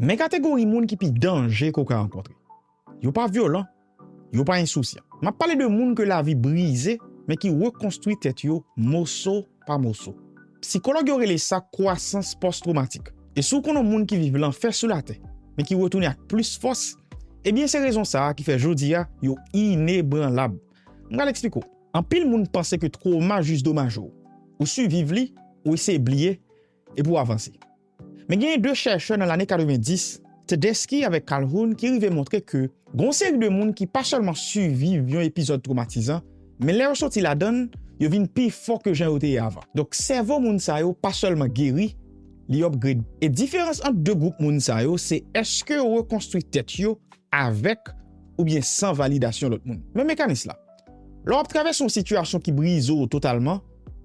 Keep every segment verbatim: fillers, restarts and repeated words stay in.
Men kategori moun ki pi danje ke w ka rankontre. Yo pa vyolan, yo pa ensousyan. M ap pale de moun ke lavi brize, men ki rekonstwi tèt yo moso pa moso. Sikològ yo rele sa kwasans pòs-twomatik. E si w konn yon moun ki viv lanfè sou latè, men ki retounen ak plis fòs, ebyen se rezon sa a ki fè jodi a yo inebranlab. M pral eksplike w. Anpil moun panse ke twoma jis domaje w. Ou siviv li, ou eseye bliye, epi w avanse. Men genyen de chèchè nan lane katrevendis, Tedeschi avèk Calhoun, ki rive montre ke gen yon seri de moun ki pa sèlman siviv yon epizòd twomatizan, men lè yo soti ladan l, yo vin pi fò ke jan yo te ye avan. Donk, sèvo moun sa yo pa sèlman geri, li upgrade. E diferans ant de gwoup moun sa yo, se èske yo rekonstwi tèt yo avèk oubyen san validasyon lòt moun. Men mekanis la. Lè w ap travèse yon sitiyasyon ki brize w totalman,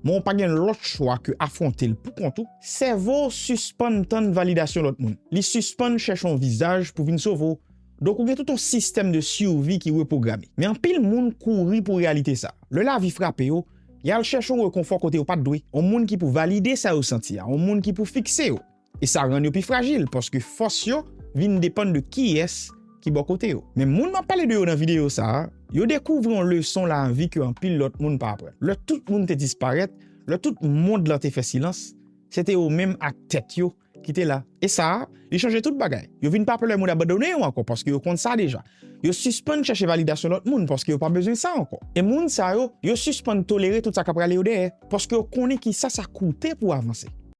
men w pa gen lòt chwa ke afwonte l poukont ou, sèvo w sispann tann validasyon lòt moun. Li sispann chèche yon vizaj pou vin sove w. Donk, ou gen tout yon sistèm de sivi ki repwograme. Men anpil moun kouri pou reyalite sa. Lè lavi frape yo, y al chèche yon rekonfò kote yo pa t dwe. Yon moun ki pou valide sa yo santi a, yon moun ki pou fikse yo. E sa rann yo pi frajil, paske fòs yo vin depann de kiyès ki bò kote yo. Men moun m ap pale de yo nan videyo sa a, yo dekouvri yon leson lavi ke anpil lòt moun pa aprann. Lè tout moun te disparèt, lè tout mond lan te fè silans, se te yo menm ak tèt yo ki te la. E sa a, li chanje tout bagay. Yo vin pa pè lè moun abandone yo ankò, paske yo konn sa deja. Yo sispann chèche validasyon lòt moun, paske yo pa bezwen sa ankò. E moun sa yo, yo sispann tolere tout sa k ap rale yo dèyè, paske yo konnen kisa sa koute pou avanse.